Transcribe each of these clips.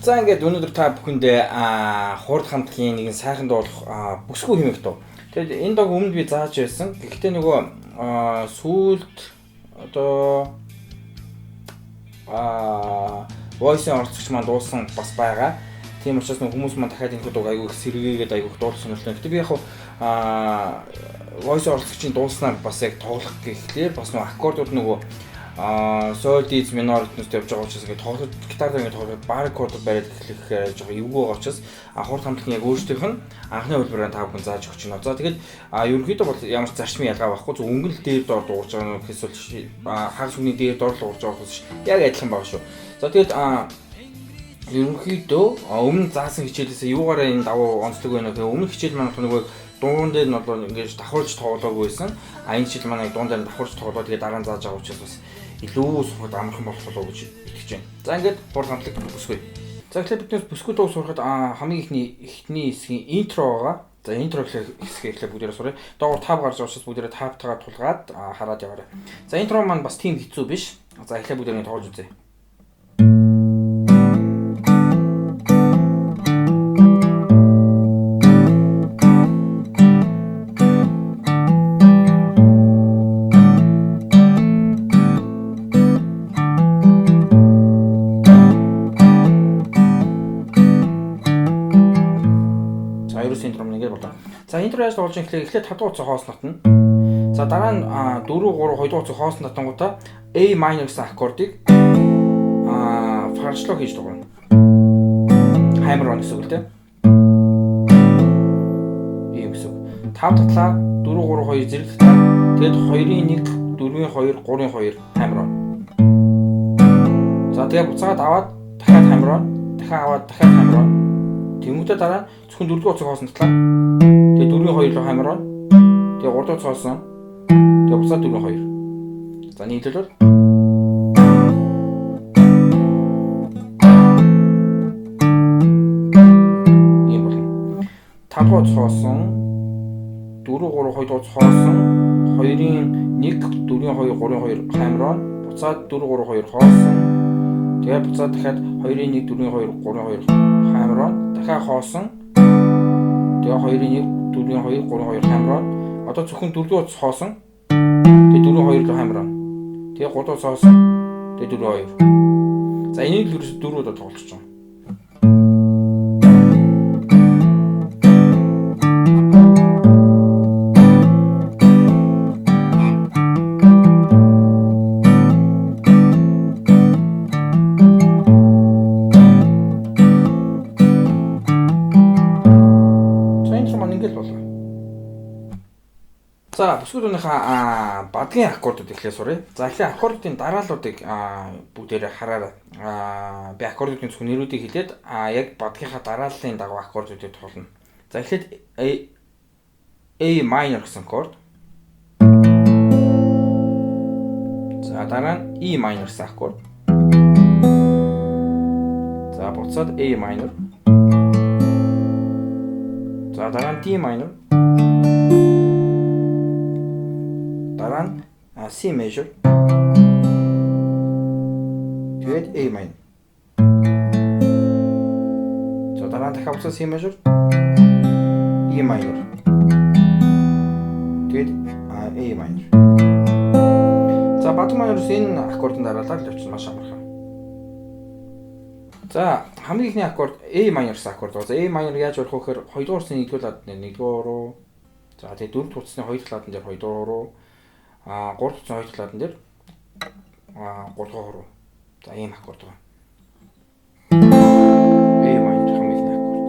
За ингээд өнөөдөр та бүхэндээ хурд хамтлагийн нэгэн сайхан дуу болох бүсгүй хэмээх дуу. Тэгээд энэ дог өмнө би зааж байсан. Гэхдээ нөгөө сүүлд одоо voice-ийн оролцогч маань дуусан бас байгаа. Тийм учраас нөгөө хүмүүс маань дахиад энэ дууг айгүй их сэргээгээд айгүй их дуулах сонирхолтой. Гэхдээ би яг voice-ийн оролцогчийн дууснаар бас яг тоглох гэхлээр бас нөгөө аккордууд нөгөө Sol D minor ритмэст явж байгаа учраас ингээд тоглоход гитар дээр ингээд тоглоход бар аккорд бариад эхлэх жоохон эвгүй байгаа учраас хурд хамтлагийн яг өөрсдийнх нь анхны хувилбараар та бүхэн зааж өгч байна. За тэгээд ерөнхийдөө бол ямар ч зарчмын ялгаа байхгүй. Зөв өнгөн л дээр доор дуурж байгаа нь гэхээс бол хагас үний дээр доор л дуурж байгаа учраас яг адилхан байгаа шүү. За тэгээд ерөнхийдөө өмнө заасан хичээлээсээ юугаараа энэ давуу онцлог байна гэхээр өмнөх хичээл маань нөгөө дуун дээр нь бол ингээд давхарч тоглоогүй байсан. А энэ хичээл маань дуун дээр нь давхарч тоглоо. Тэгээд дараа нь зааж байгаа учраас бас илүү сурахад амархан болох болов уу гэж итгэж байна. За ингээд хурд хамтлаг бүсгүй. За тэгэхээр биднээс бүсгүй дуу сурахад хамгийн эхний хэсгийн intro байгаа. За intro хэсгээ эхлээ бүгдээрээ суръя. Доогоор tab гарч байгаа учраас бүгдээрээ tab тайгаа тулгаад хараад яваарай. За intro маань бас тийм хэцүү биш. За эхлээ бүгдээрээ тоглож үзье. За intro яаж тоглож байгаа гэхлээр эхлээд 5 дугаар утсаа хоосон татна. За дараа нь 4 3 2 дугаар утсаа хоосон татангуудаа A minor гэсэн аккордыг фаршлоо хийж дуурна. Hammer on гэсэн үг л дээ. Ийм гэсэн үг. 5 татлаа 4 3 2 зэрэг татлаа. Тэгээд 2-ын 1 4-ийн 2 3-ын 2 hammer on. За тэгээд буцаагаад аваад дахиад hammer on, дахиад аваад дахиад hammer on. Тэмүүтээ дараа нь зөвхөн 4 дугаар утсыг хоосон татлаа. Тэгээ 4-ийн 2 руу hammer on. Тэгээ 3 дахь цоосон. Тэгээ буцаад 4-ийн 2. За нийлүүл ийм болно. 5 дугаар цоосон. 4 3 2 дугаар цоосон. 2-ын 1 4-ийн 2 3-ын 2 hammer on. Буцаад 4 3 2 хоосон. Тэгээ буцаад дахиад 2-ын 1 4-ийн 2 3-ын 2 hammer on. Дахиад хоосон. Тэгээ 2-ын 1 4-ийн 2 3-ын 2 hammer on. Одоо зөвхөн 4 дугаар утас хоосон. Тэгээ 4-ийн 2 руу hammer on. Тэгээ 3 дугаар утас хоосон. Тэгээ 4-ийн 2. За энийг л ерөөсө 4 удаа тоглож байгаа. За бүсгүй дууныхаа бадгийн аккордууд эхлээ суръя. За эхлээ аккордын дарааллуудыг бүгдээрээ хараарай. Би аккордуудын зөвхөн нэрүүдийг хэлээд яг бадгийнхаа дарааллын дагуу аккордуудыг тоглоно. За эхлээд A minor гэсэн аккорд. За дараа нь E minor гэсэн аккорд. За буцаад A minor. За дараа нь D minor. Дараа нь C major. Тэгээд A minor. За дараа нь дахиад буцаад C major, E minor. Тэгээд A minor. За бадаг маань ерөөс энэ аккордын дараалал явчихсан маш амархан. За хамгийн эхний аккорд A minor гэсэн аккорд байна. За A minor яаж болох вэ гэхээр 2 дугаар утасны 1 дугаар ладан дээр 1 дугаар хуруу. За тэгээд 4 дугаар утасны 2 дахь ладан дээр 2 дугаар хуруу. 3 дахь 2 дахь ладан дээр 3 дугаар хуруу. За ийм аккорд байна. A minor хамгийн эхний аккорд.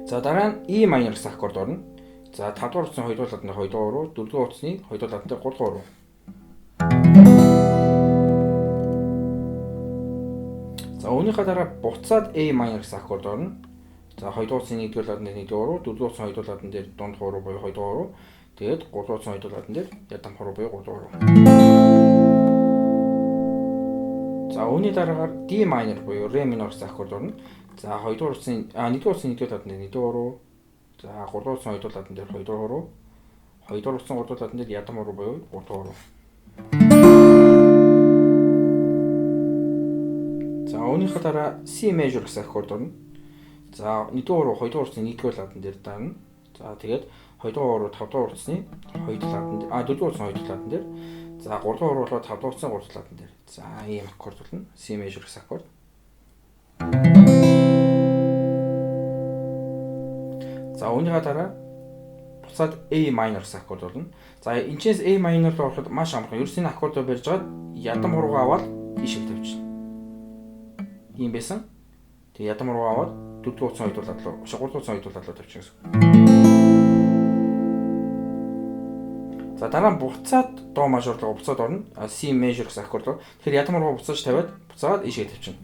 За дараа нь E minor гэсэн аккорд орно. За 5 дугаар утасны 2 дугаар ладан дээр 2 дугаар хуруу, 4 дугаар утасны 2 дугаар ладан дээр 3 дугаар хуруу. За үүнийхээ дараа буцаад A minor гэсэн аккорд орно. За 2 дугаар утасны 1 дугаар ладан дээр 1 дугаар хуруу, 4 дугаар утасны 2 дугаар ладан дээр дунд хуруу буюу 2 дугаар хуруу. Тэгээд 3 дугаар утасны 2 дугаар ладан дээр ядам хуруу буюу 3 дугаар хуруу. За үүний дараагаар D minor буюу Re minor гэсэн аккорд орно. За 2 дугаар утасны 1 дугаар утасны 1 дугаар ладан дээр 1 дугаар хуруу. За 3 дугаар утасны 2 дугаар ладан дээр 2 дугаар хуруу. 2 дугаар утасны 3 дугаар ладан дээр ядам хуруу буюу 3 дугаар хуруу. За үүнийхээ дараа C major гэсэн аккорд орно. За 1 дугаар хуруу 2 дугаар утасны 1 дугаар ладан дээр дарна. За тэгээд 2 дугаар хуруу 5 дугаар утасны 2 дахь ладан дээр 4 дугаар утасны 2 дахь ладан дээр за 3 дугаар хуруу 5 дугаар утасны 3 дахь ладан дээр. За ийм аккорд болно. C major гэсэн аккорд. За үүнийхээ дараа Буцаад A minor гэсэн аккорд болно. За энэчнээс A minor руу ороход маш амархан. Ерөөс энэ аккордоо барьж байгаад ядам хуруугаа аваад ийшээ тавьчихна. Ийм байсан. Тэгээ ядам хуруугаа аваад 4-р утсан 2 дугаар лад руу, 3-р утсан 2 дугаар лад руу тавьчих гэсэн. За дараа нь буцаад до мажор руу буцаад орно. C major гэсэн аккорд руу. Тэгэхээр ядам хуруугаа буцааж тавиад буцаад ийшээ тавьчихна.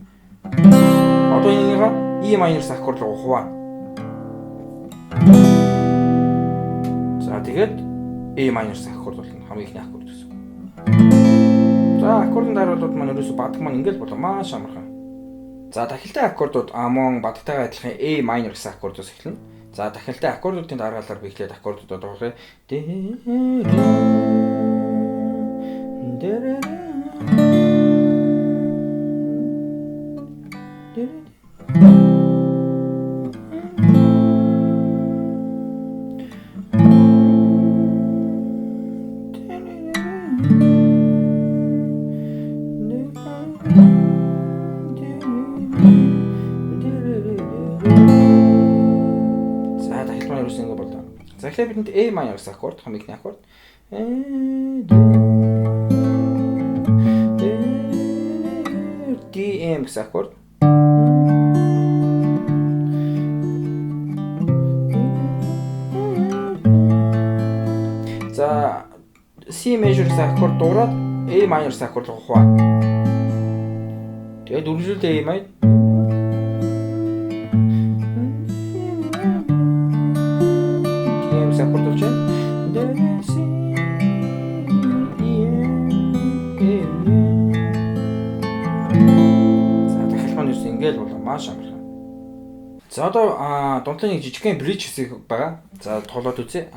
Одоо энэнийг E minor гэсэн аккорд руу хуваана. За тэгээд A minor гэсэн аккорд болно. Хамгийн ихний аккорд гэсэн. За аккордын дараалууд маань ерөөсө бадаг маань ингээл болоо маш амархан. За дахилтай аккордууд мөн бадагтайгаа адилхан A minor гэсэн аккордоос эхэлнэ. За дахилтай аккордуудын дараалалаар би эхлээд аккордуудад орох. D За тэгэхээр бидэнд A minor гэсэн аккорд хамгийн ихний аккорд. D M гэсэн аккорд. За C major гэсэн аккорд дуурайд A minor гэсэн аккорд руу хуваана. Тэгээд үргэлжлүүлээ A minor. Маш амархан. За одоо дунтлын нэг жижигхэн bridge хэсэг байгаа. За тоглоод үзье.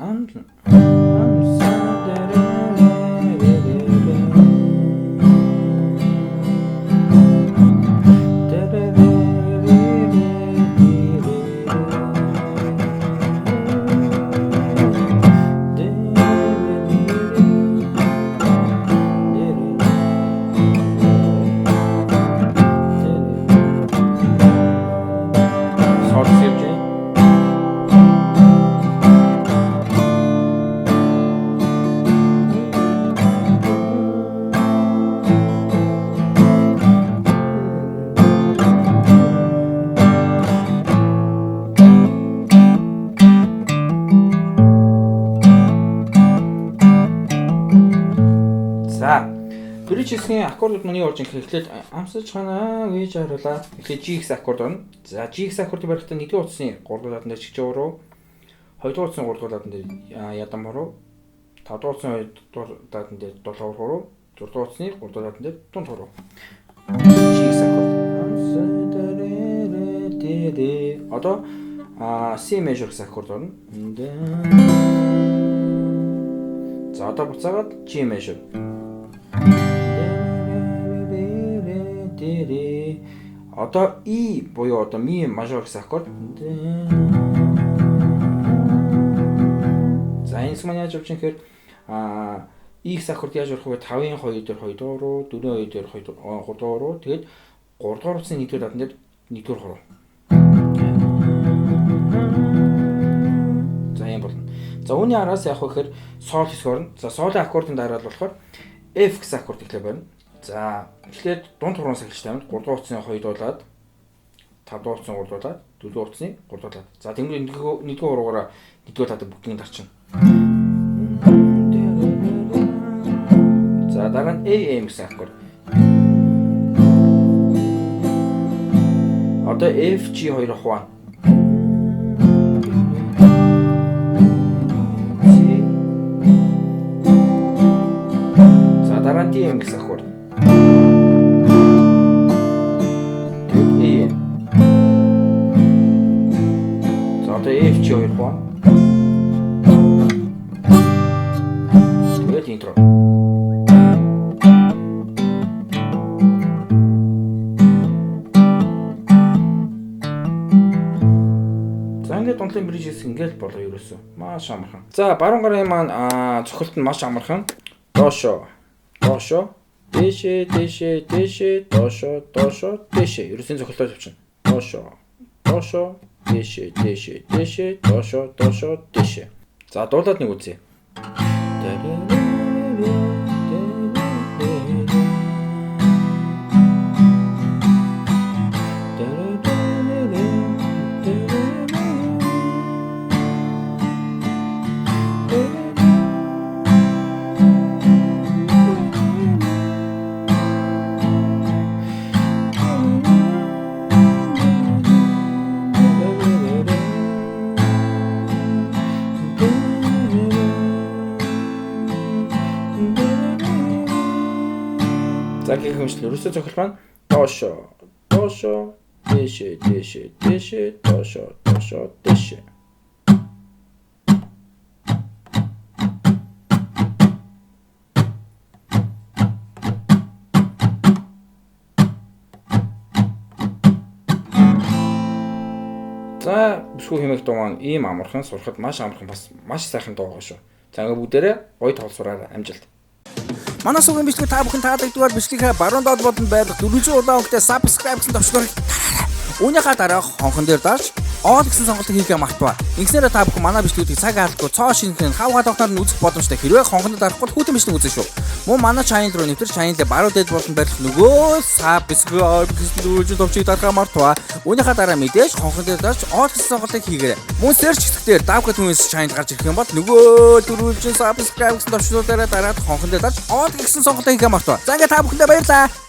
Bridge хэсгийн аккордууд маань юу орж ирэх эхлээд амсаж ханаа гэж харуулаа. Эхлээд G гэсэн аккорд орно. За G гэсэн аккордыг барихтаа 1-р утасны 3-р ладан дээр чигчээ уруу, 2-р утасны 3-р ладан дээр ядам хуруу, 5-р утасны 2-р ладан дээр 7 хуруу, 6-р утасны 3-р ладан дээр дунд хуруу. G гэсэн аккорд. Одоо C major гэсэн аккорд орно. За одоо буцаагаад G major. Одоо E буюу одоо Mi major гэсэн аккорд. За энэ маань яаж явж байгаа гэхээр E гэсэн аккорд яаж орох вэ? 5-ын 2 дээр 2 дугаар руу, 4-ийн 2 дээр 2 3 дугаар руу, тэгээд 3 дугаар утасны 1-р ладан дээр 1-р хуруу. За юм болно. За үүний араас яг вэ гэхээр сол хэсэг орно. За солын аккордын дараалал болохоор F гэсэн аккорд эхлээ байна. За эхлээд дунд хуруунаас эхэлж тавина. 3 дугаар утасны 2 дуулаад, 5 дугаар утасны 3 дуулаад, 4 дугаар утасны 3 дуулаад. За тэнгуү 1-р хуруугаараа 1-р ладаг бүгдийг дарчна. За дараа нь A M гэсэн аккорд. Одоо F G 2 хуваана. C. За дараа нь D M гэсэн аккорд. Одоо F G 2 хуваана. Тэгээд интро. За ингээд дунтлын bridge хэсэг ингээд болоо ерөөсөө. Маш амархан. За баруун гарын маань цохилт нь маш амархан. Доошоо, доошоо, дээшээ, дээшээ, дээшээ, доошоо, доошоо, дээшээ. Ерөөсөө цохилтоор явчихна. Доошоо, доошоо, дээшээ, дээшээ, дээшээ, доошоо, доошоо, дээшээ. За, дуулаад нэг үзье. За, гэх мэтчилэн ерөөсөө цохилт маань доошоо, доошоо, дээшээ, дээшээ, дээшээ, доошоо, доошоо, дээшээ. За, бүсгүй хэмээх дуу маань ийм амархан, сурахад маш амархан, бас маш сайхан дуу байгаа шүү. За, ингээ бүгдээрээ гоё тоглож сураарай. Амжилт. Манай сувгийн бичлэг та бүхэн таалагдвал бичлэгээ баруун доод болон байрлах 400 улаан өнгөтэй subscribe гэсэн товчлуурыг дараарай. Үүнийхээ дараа хонхон дээр дарж all гэсэн сонголтыг хийхээ мартваа. Ингэснээрээ та бүхэн манай бичлэгүүдийг цаг алдахгүй цоо шинэхэн хав халуухнаар нь үзэх боломжтой. Хэрвээ хонхонд дарахгүй бол хүйтэн бичлэг үзнэ шүү. Мөн манай channel руу нэвтэр channel-ийн баруун дээд болон байрлах нөгөө subscribe гэсэн дөрвөлжин товчийг дарахаа мартваа. Үүнийхээ дараа мэдээж хонхон дээр дарж all гэсэн сонголтыг хийгээрэй. Мөн search хэсгээр Давка Twins channel гарч ирэх юм бол нөгөө дөрвөлжин subscribe гэсэн товчлуудаараа дараад хонхон дээр дарж all гэсэн сонголтыг хийхээ мартваа. За, ингээд та бүхэндээ баярлалаа.